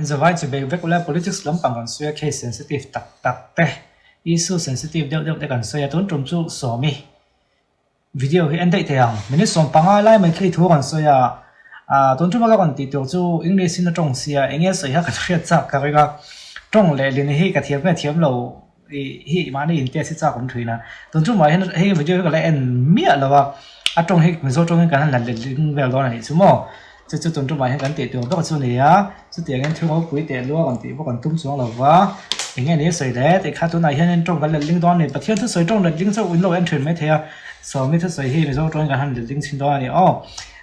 Zavai chu bek vek ula politics lampang kan sawi a case sensitive tak tak te issue sensitive deuh deuh te kan sawi a tun tum chu Sawmi video hi en daih thei ang minute 15 lai mai khi thu kan sawi a ah tun tuma ka rawn tih tur chu English in a tawng sia eng nge sawi kha ka hriat chak ka ring a tawng leh lin hi ka thiam nge thiam lo ih hi mahni in test hi chak awm thin a tun tumah hian hei video hi ka la en miah lo a a tawng hi Mizo tawngin kan han la letling vel dawn a nih chu maw chu chu tun tumah hian kan tih tur bawk chu a ni a chutiangin thu ropui teh lua rawn tih bawk an tum chuang lo va eng nge ni a sawi le tih kha tunah hianin tawng kan letling dawn a ni Pathian thusawi tawng letling chauh in lo en thin maithei a sawmi thusawi hi Mizo tawngin kan han letling chhin dawn a ni aw.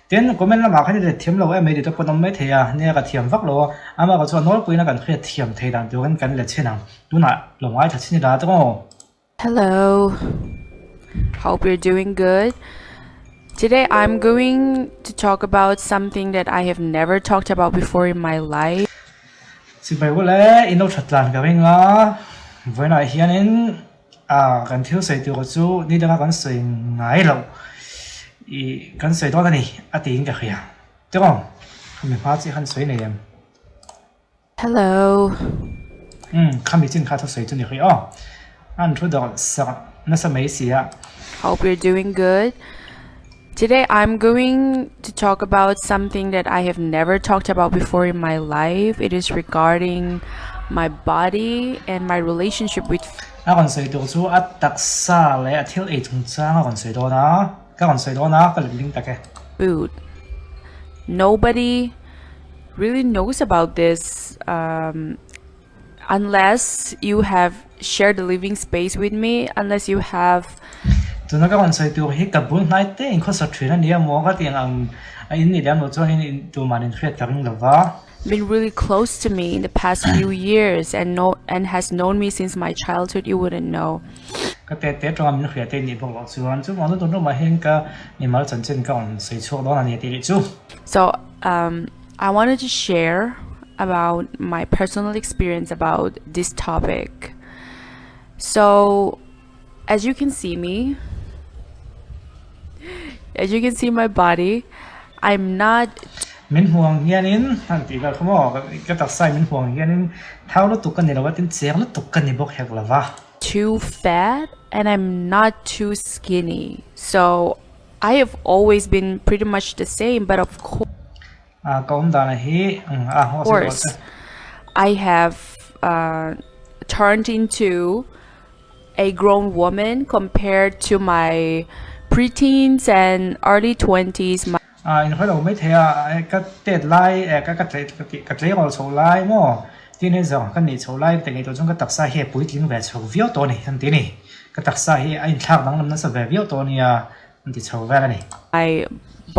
Tin, comment lamah khan i let thiam lo em mai tih te pawh an awm mai thei a, nia ka thiam vak lo a, amah ka chuan nawlpuiin a kan hriat thiam thei dan turin kan let chhin ang, tunah lo ngaithla chhin ila te maw? Hello. Hope you're doing good. Today I'm going to talk about something that I have never talked about before in my life. Chibai ule, in lo that tlan ka ring a, vawiinah hianin Ah, kan thil sawi tur chu ni danga kan sawi ngai loh ih kan sawi dawn a ni a tiin ka hria. Tiraw, khami hma chiah khan sawi nei em? Hello. Umm, khami chin kha thusawi chu ni hrih aw. An thu dawrh sak nasa mai si a. Hope you're doing good. Today I'm going to talk about something that I have never talked about before in my life. It is regarding my body and my relationship with A rawn sawi tur chu a taksa leh a thil ei chungchang a rawn sawi dawn a, ka rawn sawi dawn a, ka letling tak e. Food. Nobody really knows about this um, unless you have shared the living space with me, unless you have Tuna ka rawn sawi tur hi ka bul hnai te in khawsa thin a nia maw ka tih ang a in nih lem loh chuan in tuman in hriat ka ring lo va. Been really close to me in the past few years and know and has known me since my childhood you wouldn't know. Ka te te tawng a min hriat te nih bawk loh chuan chuvang chu tun tumah hian ka mimal chanchin ka rawn sawi chhuak dawn a ni tih leh chu. So um I wanted to share about my personal experience about this topic. So as you can see me, as you can see my body, I'm not Min huang hianin han tih vel kha maw ka taksa in min huang hianin thau lutuk ka ni lo a tin cheng lutuk ka ni bawk hek lo va. Too fat and I'm not too skinny. So I have always been pretty much the same but of course A ka awm dan hi a course I have uh, turned into a grown woman compared to my preteens and early 20s my A in hre lo mai thei a ka tet lai ka ka tle ka tleirawl chho lai maw tin hei zawng ka nih chho lai te ngei tawh chuan ka taksa hi a puitling ve chho viau tawh a ni an ti a ni ka taksa hi a inthlak danglam nasa ve viau tawh a nia an ti chho vel a ni. My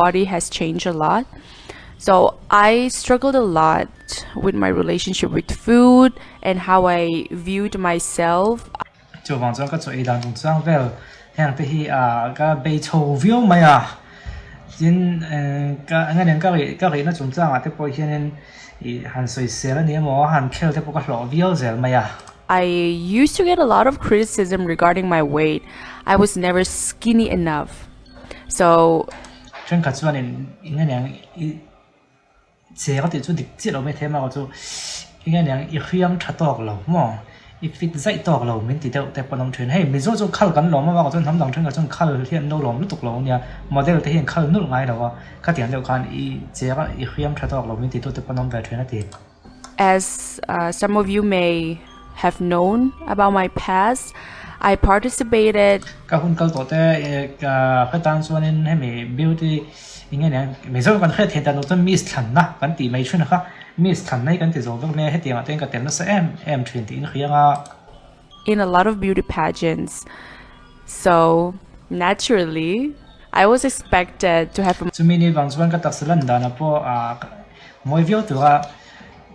body has changed a lot so I struggled a lot with my relationship with food and how I viewed myself. Chuvang chuan ka chaw ei dan chungchang vel heng te hi ah ka bei chho viau mai a, tin ka eng eng ka rih ka rihna chungchangah te pawh hianin ih han sawisel a ni emaw han khel te pawh ka hlawh viau zel mai a. I used to get a lot of criticism regarding my weight, I was never skinny enough so. Thenkhat chuanin eng eng i Che ka tih chu dik chiah lo mai thei a, chu eng nge niang i hriam tha tawk lo maw i fit zaih tawk lo min ti deuh te pawh an awm thin. Hei Mizo chu khal kan lawm avang chuan hnam dang thenkhat chuan khal hi an lo lawm lutuk lo ania, model te hi an khal nulh ngai lo a, khatiang deuh khan i che a i hriam tha tawk lo min ti tu te pawh an awm ve thin a ti. As some of you may have known about my past, I participated. Ka hun kal tawh te ka tan chuanin hemi beauty Eng nge nia, Mizo kan hriat theih dan loh chuan miss thlanna kan tih mai thin a kha, miss thlanna hi kan ti zo vek mai a, hetiang ah te hian ka tel nasa em em thin tiin hria anga. In a lot of beauty pageants, so naturally I was expected to have a. Chumi ni vang chuan ka taksa lan danah pawh mawi viau tura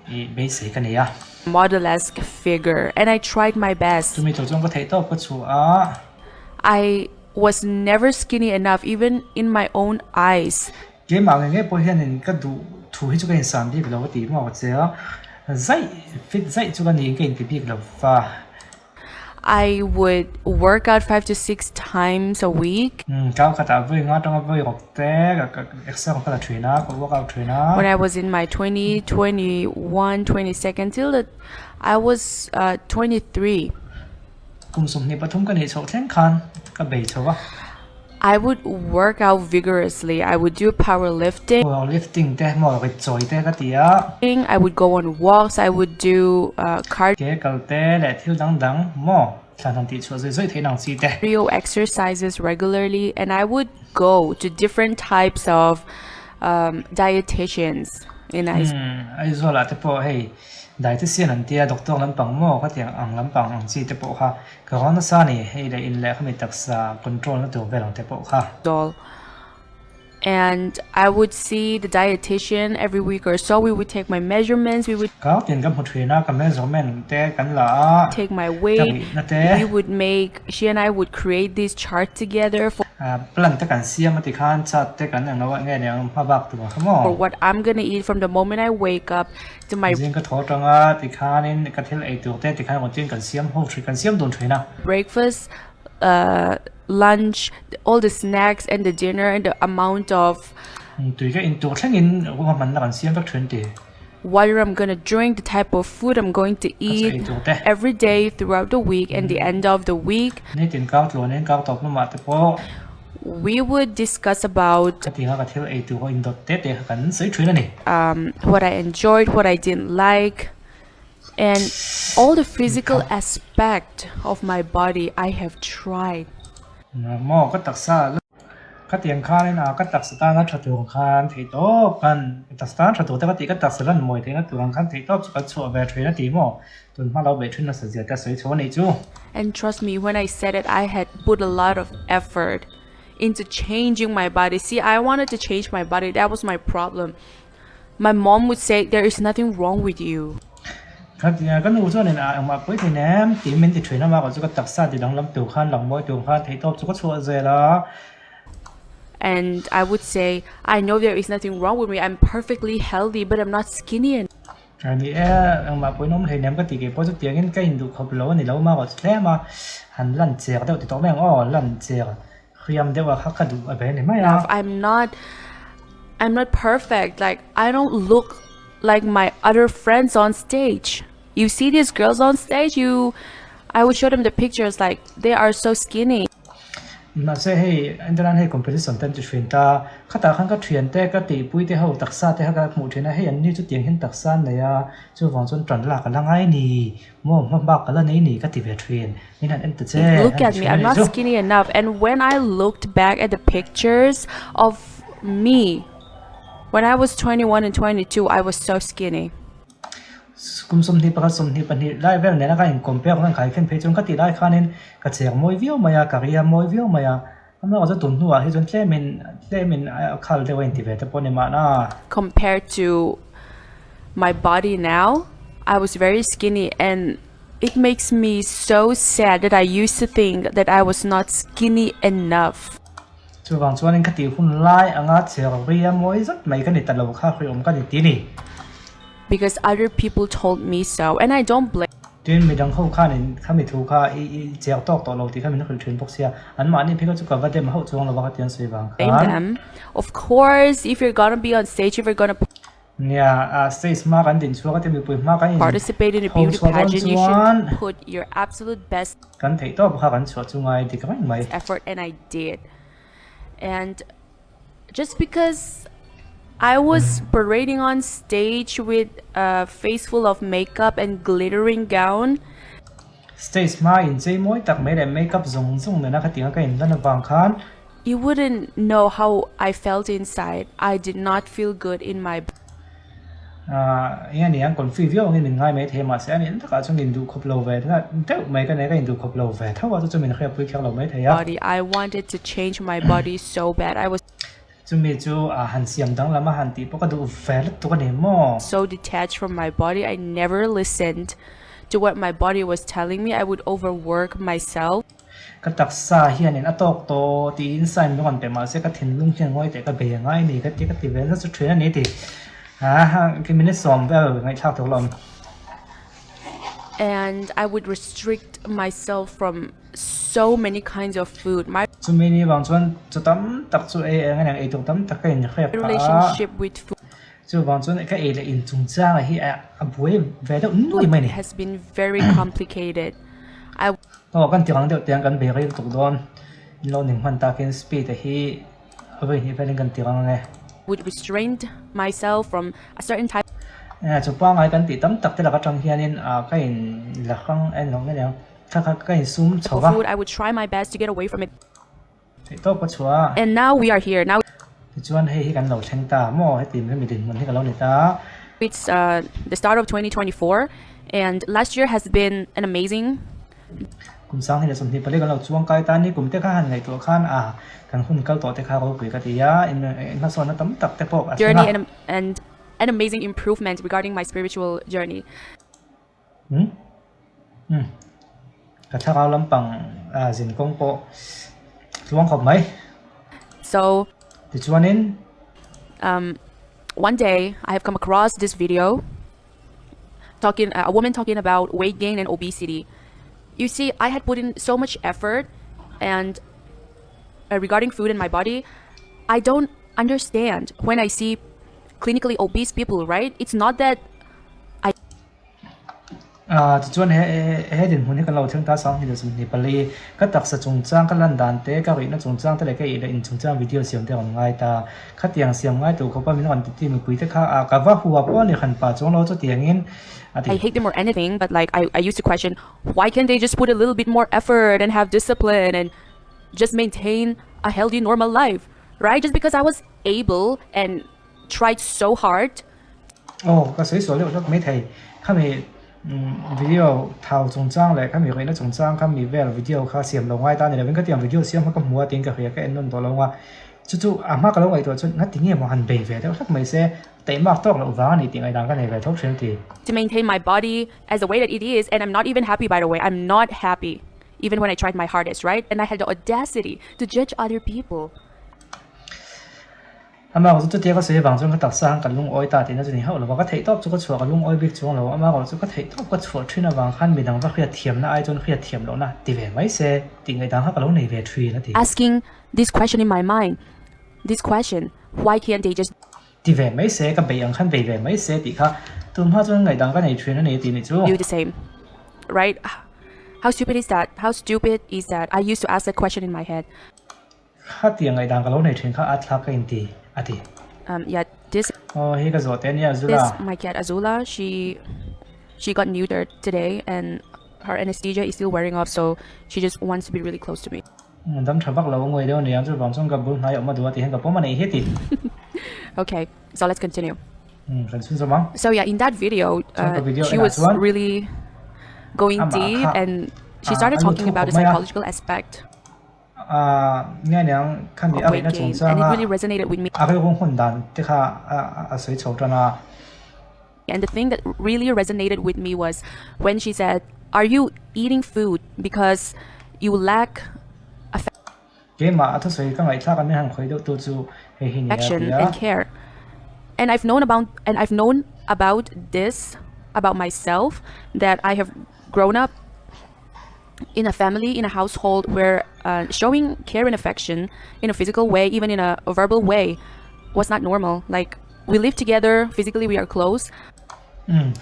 i beisei ka nei a. Modelesque figure and I tried my best. Chumi tur chuan ka theih tawp ka chhuah a. I was never skinny enough even in my own eyes. Keimah ngei ngei pawh hianin ka duh thu hi chu ka insan bik lo a ti maw che a, zaih fit zaih chu ka niin ka inti bik lo va. I would work out 5 to 6 times a week. Umm kau khatah vawi nga atanga vawi rawk te ka exer ka la thin a, ka work out thin a. When I was in my 20, 21, 22nd till the I was 23. Kum 23 ka nih chhoh thleng khan ka bei chho a. I would work out vigorously, I would do power lifting. Power lifting te maw rit chawi te ka ti a. I would go on walks, I would do cardio. Ke kal te leh thil dang dang maw thlan han tih chhuah zui zui theih nang chi te. Cardio exercises regularly and I would go to different types of dietitians in Aizawl. Aizawl ah te pawh hei dietitian an tia doctor lampang maw ka ti ang lampang ang chi te pawh kha Ka rawn nasa a ni, hei leh in leh khami taksa control na tur vel ang te pawh kha. Doll and I would see the dietitian every week or so, we would take my measurements, we would. Kau tin ka hmu thin a, ka measurement te kan la a, take my ka weight, rihna te. we would make, she and I would create this chart together for. Plan te kan siam a ti khan chart te kan englo ah nge niang hma bak tur ang kha maw. For what I'm gonna eat from the moment I wake up to my. Zing ka thaw atanga tikhanin ka thil ei tur te tikhan rawn kan siam ho thin, kan siam dun thin a. Breakfast, lunch, all the snacks and the dinner and the amount of. Tui ka in tur thlengin ruahmanna kan siam vek thin ti. Water I'm gonna drink, the type of food I'm going to eat every day throughout the week and the end of the week. Nitin kar tluanin kar tawp lamah te pawh. We would discuss about. Khatianga ka thil ei tur ho indawt te te kha kan sawi thin a ni. Um, what I enjoyed, what I didn't like and all the physical aspect of my body I have tried. Maw ka taksa Khatiang khanin a ka taksa tana tha tur ang khan theih tawp khan taksa tana tha tur te ka tih ka taksa lan mawi theihna tur ang khan theih tawp chu kan chhuah ve thin a ti maw? Tun hma lo beih thin nasa zia te a sawi chho a nih chu. And trust me when I said it I had put a lot of effort into changing my body see I wanted to change my body that was my problem my mom would say there is nothing wrong with you. Khatia ka nu chuanin a engmah pui thei nem tiin min ti thin a, mahka chu ka taksa ti danglam tur khan lang mawi tur khan theihtawp chu ka chhuah zel a. And I would say I know there is nothing wrong with me, I'm perfectly healthy but I'm not skinny enough. A ni e, engmah pui nawm hleinem ka ti kei pawh chu tiangin ka induh khawp lo a ni lo mahka chu tlem a, han lan cher deuh ti tawh mai ang aw, lan cher Hriam deuh a kha ka duh a ve ni mai a. I'm not I'm not perfect like I don't look like my other friends on stage you see these girls on stage you I would show them the pictures like they are so skinny. Mahse hei entirnan hei competition te an ti thin ta, khatah khan ka thian te ka tihpui te ho taksa te kha ka hmuh thin a, hei an ni chu tiang hian taksa an nei a, chuvang chuan tan lak a la ngai ni. Maw hma bak ka la nei ni ka ti ve thin, min han en ta che, Look han at ti me, thin a I'm nih not chu. skinny enough and when I looked back at the pictures of me when I was 21 and 22 I was so skinny. Kum 21 22 lai vel nena ka in compare khan khai khen phei chuan ka tih lai khanin ka cheng mawi viau mai a, ka ria mawi viau mai a, amaherawhchu chu tun hnuah hi chuan tlemin tlemin a khal deuh a inti ve te pawh a ni mahna. Compared to my body now I was very skinny and it makes me so sad that I used to think that I was not skinny enough. Chuvang chuanin ka tih hun lai anga chher ria mawi zat mai ka ni ta lo kha hriawm ka ni ti ni. Because other people told me so and I don't blame. Tin, midang ho khanin khami thu kha i i chiar tawk tawh lo tih kha min hrilh thin bawk sia, anmahni phei kha chu ka va dem hauh chuang lo va ka ti an sawi vang khan. Them. Of course, if you're gonna be on stage, if you're gonna Nia, a stage hma kan din chhuak a ti mipui hma kan in participate in a ho beauty chhuah dawn pageant, you should chuan put your absolute best kan theih tawp kha kan chhuah chu ngai dik reng mai. effort and I did. And just because I was parading on stage with a face full of makeup and glittering gown. Stage hma inchei mawi tak mai leh makeup zawng zawng nena khatianga ka inlan avang khan. You wouldn't know how I felt inside, I did not feel good in my. Ahh eng a ni ang confi viau angin min ngai mai thei a mahse a nih takah chuan induh khawp lo ve deuh mai ka nei ka induh khawp lo ve tho a chu chu min hriatpui kher lo mai thei a. Body I wanted to change my body so bad I was. Chumi chu a han siam danglam a han tih pawh ka duh ve lutuk a ni maw? So detached from my body I never listened to what my body was telling me I would overwork myself. Ka taksa hianin a tawk tawh tiin sign rawng an pe mahse ka thinlung hian ngawi teh ka bei a ngai ni ka ti ka ti ve nasa thin a ni ti. Aa minute sawm vel ngaihthlak tur la awm. And I would restrict myself from so many kinds of food. My Chumi ni vang chuan chaw tam tak chu ei eng aniang eitur tam tak ka inhrep phah a. relationship with food Chuvang chuan ka ei leh in chungchanga hi a buai ve deuh nuai mai a ni. has been very complicated. I Aw kan tirang deuh tiang kan bei rei lutuk dawn. In lo ning hman takin speed a hi a vawi hnih velin kan tirang ang e. Would restrain myself from a certain type Chu pangai kan tih tam tak te lak atang hianin ka in la hrang en lo mai ang. Kha kha ka in sum chho of va. food. I would try my best to get away from it. Theih tawp ka chhuah a. And now we are here. Now Tichuan hei hi kan lo thleng ta maw? Heti hemi dinhmun hi ka lo ni ta. It's the start of 2024 and last year has been an amazing Kum sang hi leh 24 kan lo chuang kai ta ni kum te kha han ngaihtuah khan a kan hun kal tawh te kha ropui ka ti a, inhmasawnna tam tak te pawh a thleng journey a. and and an amazing improvement regarding my spiritual journey. Umm umm ka thlarau lampang zin kawng pawh tluang khawp mai. So Tichuanin. Um one day I have come across this video talking a woman talking about weight gain and obesity. You see I had put in so much effort and regarding food in my body. I don't understand when I see clinically obese people, right? It's not that I Tichuan he he dinhmun hi kan lo thleng ta 2024 ka taksa chungchang ka lan dan te ka rihna chungchang te leh ka ih leh in chungchang video siam te a rawn ngai ta. Khatiang siam ngai tur khawpa min rawn ti ti mipui te kha a ka va hua pawh a ni hran pah chuang lo chutiangin a ti. I hate them or anything but like I I used to question why can't they just put a little bit more effort and have discipline and just maintain a healthy normal life right just because I was able and tried so hard Aw, ka sawi sual deuh hlawk mai thei. Khami video thau chungchang leh khami rihna chungchang khami vel video kha siam lo ngai ta ni lovin khatiang video siam kha ka hmu a tiin ka hria ka en nawn tawh lo ang a. Chu chu a hma ka lo ngaihtuah chuan ngati nge maw han bei ve deuh hlawk mai se taihmak tawk loh vang a ni tih ngaihdan ka nei ve tho thin a ti. To maintain my body as the way that it is and I'm not even happy by the way, I'm not happy even when I tried my hardest right and I had the audacity to judge other people. Amah erawh chu chutia ka sawi avang chuan ka taksa han ka lungawi ta tihna chu ni hauh lo va, ka theih tawp chu ka chhuah ka lungawi bik chuang lo. Amah erawh chu ka theih tawp ka chhuah thin avang khan midang va hriat thiamna ai chuan hriat thiam lohna ti ve mai se tih ngaihdan kha ka lo nei ve thin a ti. Asking this question in my mind, this question, why can't they just. Ti ve mai se, ka bei ang khan bei ve mai se tih kha tun hma chuan ngaihdan ka nei thin a ni tih ni chu. Do the same, right? How stupid is that? How stupid is that? I used to ask that question in my head. Khatiang ngaihdan ka lo nei thin kha a thlak ka inti, a ti. Um, yeah, this Aw, hei ka zawh teh ania Azula. is my cat Azula. She she got neutered today and her anesthesia is still wearing off so she just wants to be really close to me. Dam tha vak lo a ngawi deuh aniang chuvang chuan ka bul hnai awm a duh a ti hian ka pawm a nei hi a ti. Okay, so let's continue. Kan chhun zawm ang. So yeah, in that video, Chuan ka video she enah was chuan really going amah deep kha and she started a lu talking thuk about khawp the mai a. psychological aspect Nge aniang khami a rihna chungchanga a rilru hmun dan te kha a sawi chho tan a. And the thing that really resonated with me was when she said, Are you eating food because you lack Keimah a thusawi ka ngaihthlak a min han khawih deuh tu chu hei hi ni a affection ti a. and care? And I've known about and I've known about this about myself that I have grown up in a family, in a household where uh, showing care and affection in a physical way, even in a, a verbal way, was not normal. Like we live together, physically we are close. Umm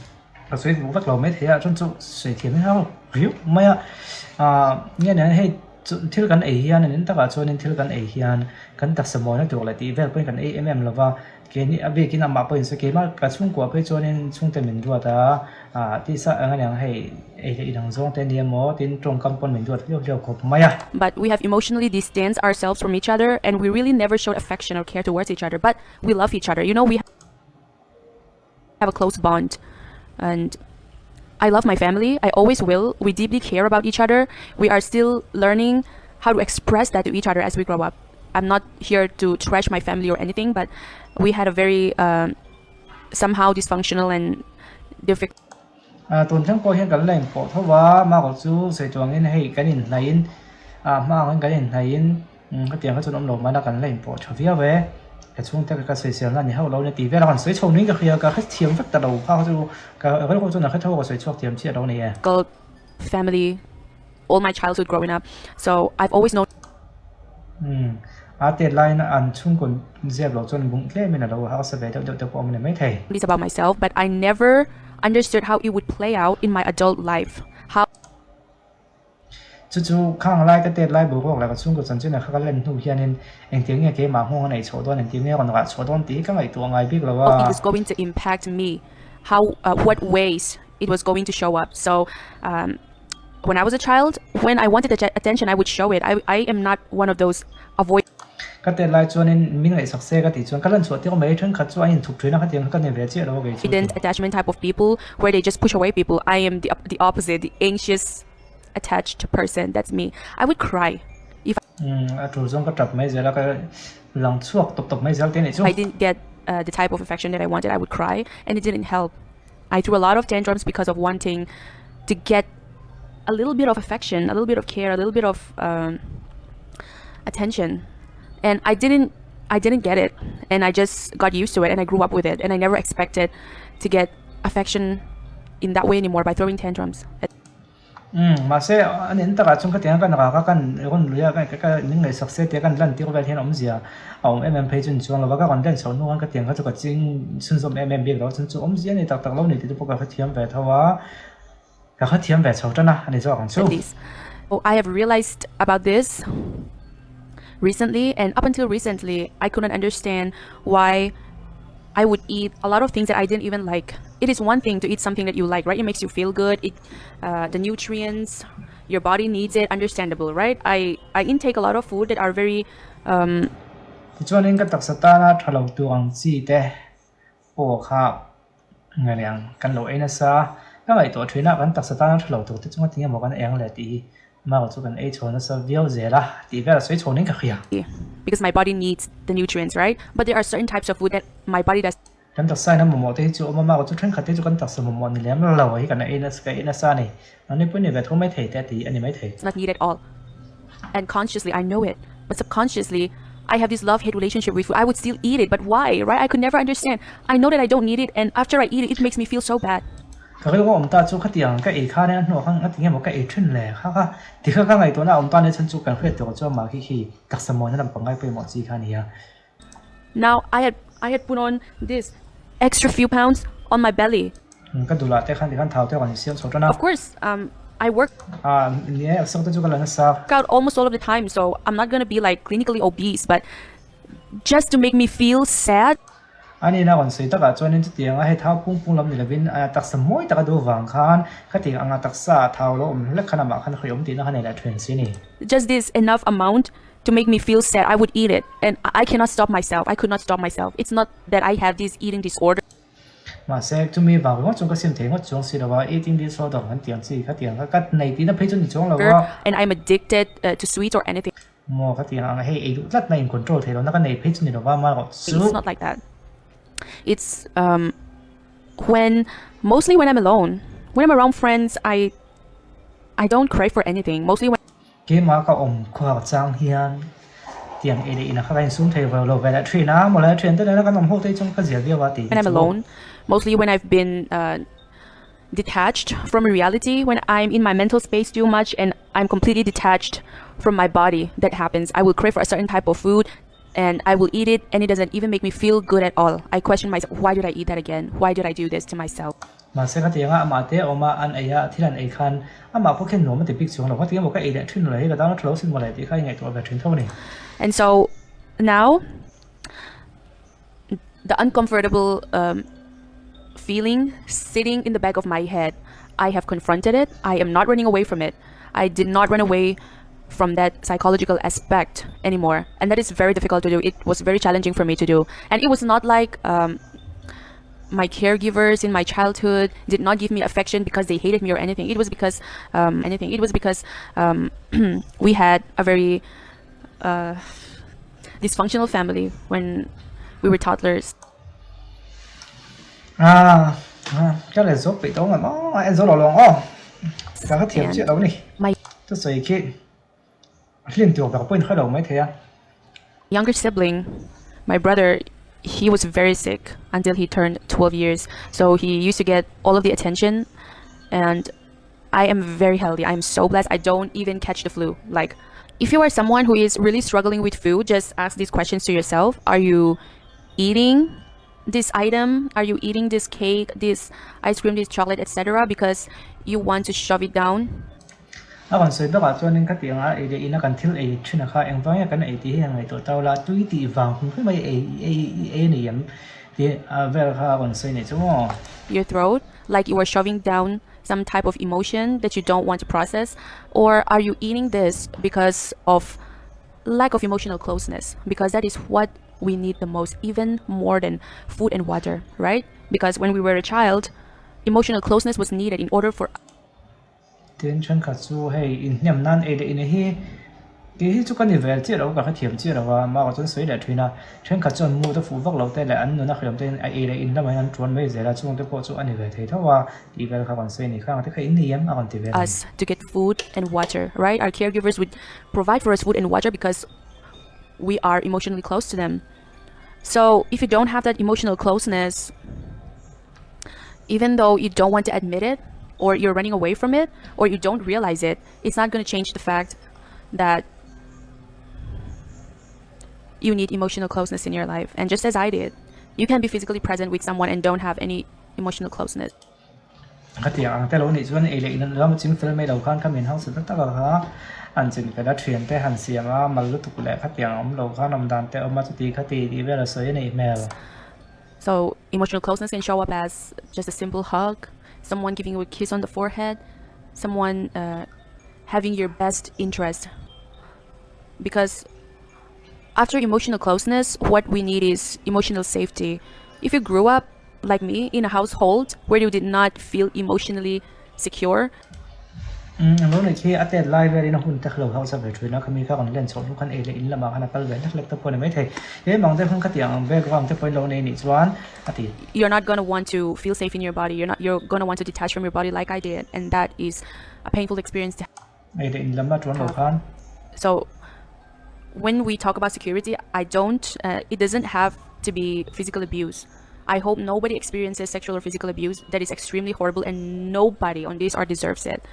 ka sawi duh vek lo mai thei a chuan chu sawi thiam hi hau riau mai a ah nge nen hei chu thil kan ei hian in takah chuanin thil kan ei hian kan taksa mawina tur leh tih vel pawhin kan ei em em lova Keini a bikin amah pawhin sawi keimah ka chhungkua phei chuanin chhungte min duat a, ah tisa eng aniang hei ei leh inang zawng te ania maw tin tawngkam pawn min duat hliau hliau khawp mai a. But we have emotionally distanced ourselves from each other and we really never showed affection or care towards each other but we love each other you know we have a close bond and I love my family I always will we deeply care about each other we are still learning how to express that to each other as we grow up I'm not here to trash my family or anything but we had a very um somehow dysfunctional and difficult Tun thleng pawh hian kan la inpawh tho va, Mark chu sawi tuangin hei kan inhnaihin ah hma angin kan inhnaihin hetiang kha chuan awm lo mahna kan la inpawh tha viau e. Ka chhungte ka sawiselna ni hauh lo nia tih vel a kan sawi chho nuin ka hria, ka hrethiam vek ta lo kha chu ka rilru chuan a hre tho a ka sawi chhuak thiam chiah lo ni e. Family all my childhood growing up so I've always known. Umm a tet laiin an chhungkaw zep loh chuan bung tlemin a lo harsa ve deuh deuh te pawh awm a ni maithei. This about myself but I never understood how it would play out in my adult life how. Chu chu khang lai ka tet lai boruak leh ka chhungkaw chanchin a kha ka len hnu hianin engtiang nge keimah nghawng a neih chhuah dawn engtiang nge a rawn rah chhuah dawn tih hi ka ngaihtuah ngai bik lo a. It was going to impact me how what ways it was going to show up so um when I was a child when I wanted attention I would show it I I am not one of those avoid Ka tet lai chuanin min ngaihsak se ka tih chuan ka lan chhuah tir mai thenkhat chu an inthup thin a khatiang kha ka ni ve chiah lo a kei chu ti. Attachment type of people where they just push away people I am the the opposite the anxious attached person that's me I would cry if Umm a tul zawng ka tap mai zel a ka lang chhuak tawp tawp mai zel te anih chu. I didn't get the type of affection that I wanted I would cry and it didn't help I threw a lot of tantrums because of wanting to get a little bit of affection a little bit of care a little bit of um attention and I didn't I didn't get it and I just got used to it and I grew up with it and I never expected to get affection in that way anymore by throwing tantrums. Umm mahse a nen takah chuan khatiang kan raka kan rawn lui a ka ka min ngaihsak se tia kan lan tir vel hian awmzia a awm em em phei chu ni chuang lo va ka rawn len chhoh hnu khan khatiang kha chu ka ching chhunzawm em em bik lo chuan chu awmzia a ni tak tak lo ni tih te pawh ka hrethiam ve tho a ka hrethiam ve chho tan a a ni zawk ang chu. I have realized about this recently and up until recently I couldn't understand why I would eat a lot of things that I didn't even like. It is one thing to eat something that you like, right? It makes you feel good. It uh, the nutrients your body needs it, understandable, right? I I intake a lot of food that are very um Tichuanin ka taksa tana tha lo tur ang chi te pawh kha ngaihliang kan lo ei nasa a, ka ngaihtuah thin a, kan taksa tana tha lo tur te chunga tinge maw kan eng leh tih hi Mau chu kan ei chho nasa viau zel a tih vel a sawi chho ning ka hria. Because my body needs the nutrients right but there are certain types of food that my body does. Kan taksa in a mamawh te hi chu awm a, mau chu thenkhat te chu kan taksa mamawh ni lem lo hi kan ei nasa ka ei nasa a ni. Nangni pawh ni ve tho mai thei te a ti a ni mai thei. Not need at all and consciously I know it but subconsciously I have this love hate relationship with food I would still eat it but why right I could never understand I know that I don't need it and after I eat it it makes me feel so bad. Ka rilru awm ta chu khatiang ka ei khan a hnuah khan a ti nge maw ka ei thin le kha kha ti kha ka ngaihtuahna a awm ta nia chhan chu kan hriat tur chuan mah khi khi taksa mawina lam pangngai pawimawh chi kha a ni a. Now I had I had put on this extra few pounds on my belly. Ka dulah te khan tikhan thau te rawn insiam chho tan a. Of course um I work. Ah ni e exer te chu ka la nasa. Out almost all of the time so I'm not gonna be like clinically obese but just to make me feel sad. A nihna rawn sawi takah chuanin chutianga hei thau pung pung lam ni lovin a taksa mawi taka duh vang khan khatiang anga taksa a thau lo awm hlek khan amah khan hawih awm tihna kha nei leh thin si a ni. Just this enough amount to make me feel sad I would eat it and I cannot stop myself I could not stop myself it's not that I have this eating disorder. Mahse chumi vang ringawt chuan ka sim thei ngawt chuang si lo a, eating disorder kan tih ang chi khatiang kha ka nei tihna phei chu ni chuang lo a. And I'm addicted to sweets or anything. Maw ka ti ang hei ei duh tlat na in control thei lo na ka nei phei chu ni lova mar erawh chu. It's not like that it's um when mostly when I'm alone when I'm around friends I I don't crave for anything mostly when. Keimah ka awm khuar chang hian tiang ei leh inah kha ka insum thei ve lo ve leh thin a mawle thian te nena kan awm ho te hi chuan ka zia viau a tih When hi I'm chu. alone mostly when I've been uh detached from reality when I'm in my mental space too much and I'm completely detached from my body that happens I will crave for a certain type of food and I will eat it and it doesn't even make me feel good at all I question myself why did I eat that again why did I do this to myself. Mahse ka tianga amah te a awm a an ei a thil an ei khan amah pawh khian nuam a ti bik chuang lo ka ti emaw ka ei leh thin lo hi ka tan a tha lo sin mawle tih kha i ngaihtuah ve thin tho a ni. And so now the uncomfortable um feeling sitting in the back of my head I have confronted it I am not running away from it I did not run away from that psychological aspect anymore and that is very difficult to do it was very challenging for me to do and it was not like um my caregivers in my childhood did not give me affection because they hated me or anything it was because um anything it was because um we had a very uh dysfunctional family when we were toddlers. À, à, cái này giúp bị tố mà nó em giúp lo lòng ô. Cái cái thiệp chuyện đâu nè. Tôi soi khi liên tục gặp bên khởi đầu mấy thế à. Younger sibling. My brother, he was very sick until he turned 12 years. So he used to get all of the attention and I am very healthy. I am so blessed. I don't even catch the flu. Like if you are someone who is really struggling with food, just ask these questions to yourself. Are you eating this item? Are you eating this cake, this ice cream, this chocolate, etc.? Because you want to shove it down A rawn sawi bakah chuanin khatiang a ei leh ina kan thil ei thin a kha engvang nge kan ei tih hi han ngaihtuah tau la, tui tih vang hum hrim a i ei i ei i ei a ni em tih vel kha a rawn sawi nih chu maw. Your throat like you are shoving down some type of emotion that you don't want to process or are you eating this because of lack of emotional closeness because that is what we need the most even more than food and water right because when we were a child emotional closeness was needed in order for Tin thenkhat chu hei inhnem nan ei leh in hi kei hi chu ka ni vel chiah lo ka hrethiam chiah lo a mah chuan sawi leh thin a thenkhat chuan mood a fuh vak lo te leh an nun a hriam te in a ei leh in lamah hian an tuan mai zel a chungte pawh chu a ni ve thei tho a tih vel kha kan sawi a ni khang te kha in ni em a rawn ti vel a ni. Us to get food and water right our caregivers would provide for us food and water because we are emotionally close to them so if you don't have that emotional closeness even though you don't want to admit it or you're running away from it or you don't realize it it's not going to change the fact that you need emotional closeness in your life and just as I did you can be physically present with someone and don't have any emotional closeness Khatiang ang te lo nih chuan ei leh in an ram chin fel mai lo khan kha min hausa ta tak a kha an chin fel a thian te han siam a mal lutuk leh khatiang awm lo khan awm dan te awm a chuti khati tih vel a sawi a neih hmel. So emotional closeness can show up as just a simple hug, someone giving you a kiss on the forehead, someone uh, having your best interest. Because after emotional closeness, what we need is emotional safety. If you grew up like me in a household where you did not feel emotionally secure, Umm lo nei khi a tet lai velin a hun te kha lo hausa ve thin a, khami kha rawn len chhoh hnu khan ei leh in lamah khan a kal ve hlek hlek te pawh a ni maithei. He mang te hun khatiang ang background te pawhin lo nei nih chuan a ti. You're not gonna want to feel safe in your body, you're not you're gonna want to detach from your body like I did and that is a painful experience to Ei leh in lam a tuan lo have. khan. So when we talk about security, I don't uh, it doesn't have to be physical abuse. I hope nobody experiences sexual or physical abuse. That is extremely horrible and nobody on this earth deserves it.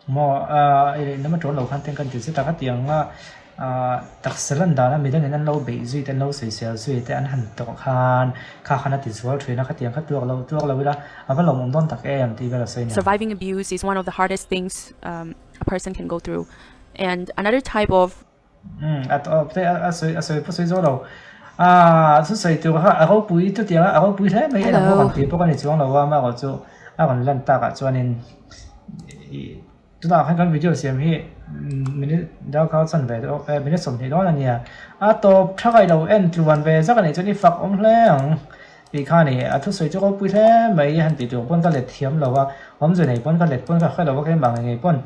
Maw ah ei leh in lam a tuan lo khan ten kan ti zet a, khatiang a ah taksa lan dan a midangin an lo beih zui te an lo sawisel zui te an han tawrh khan kha khan a ti zual thin a, khatiang kha tuak lo tuak lo ila a va lawmawm dawn tak em tih vel a sawi nia. Surviving abuse is one of the hardest things um, a person can go through. And another type of Umm a tawp te a sawi a sawi pawh sawi zo lo ah chu sawi tur kha a ropui chutiang a a ropui hle mai en ang bawk ang tih pawh ka ni chuang lo a amaherawh chu a rawn lan takah chuanin ih tunah khan kan video siam hi minute darkar chan ve deuh eh minute 20 dawn a nia a tawp tha ka ilo en tluan ve zak a nih chuan i fak awm hle ang tih kha a ni a thusawi chu ropui hle mai han tih tur pawn ka let thiam lo a awmze nei pawn ka let pawn ka hre lo a keimah ngei ngei pawn.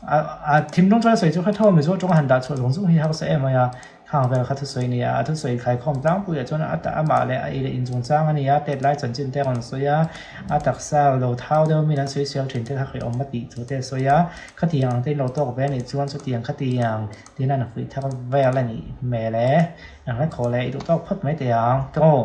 A thinlung chuan sawi chu kha tho Mizo tawng a han dah chhuah zung zung hi hausa em mai a, khang vel kha thusawi a ni a, a thusawi thlaikhawm tlangpuiah chuan a amah leh a ei leh inchung chang a ni a, tet lai chanchin te a rawn sawi a, a taksa lo thau deuh min an sawi sial thin te kha hrehawm a tih thu te a sawi a, khatiang ang te in lo tawk ve a nih chuan chutiang khatiang tin a fuih thar vel a nih hmel e, enghle khaw leh i duh tawk phawt mai teh ang tawh.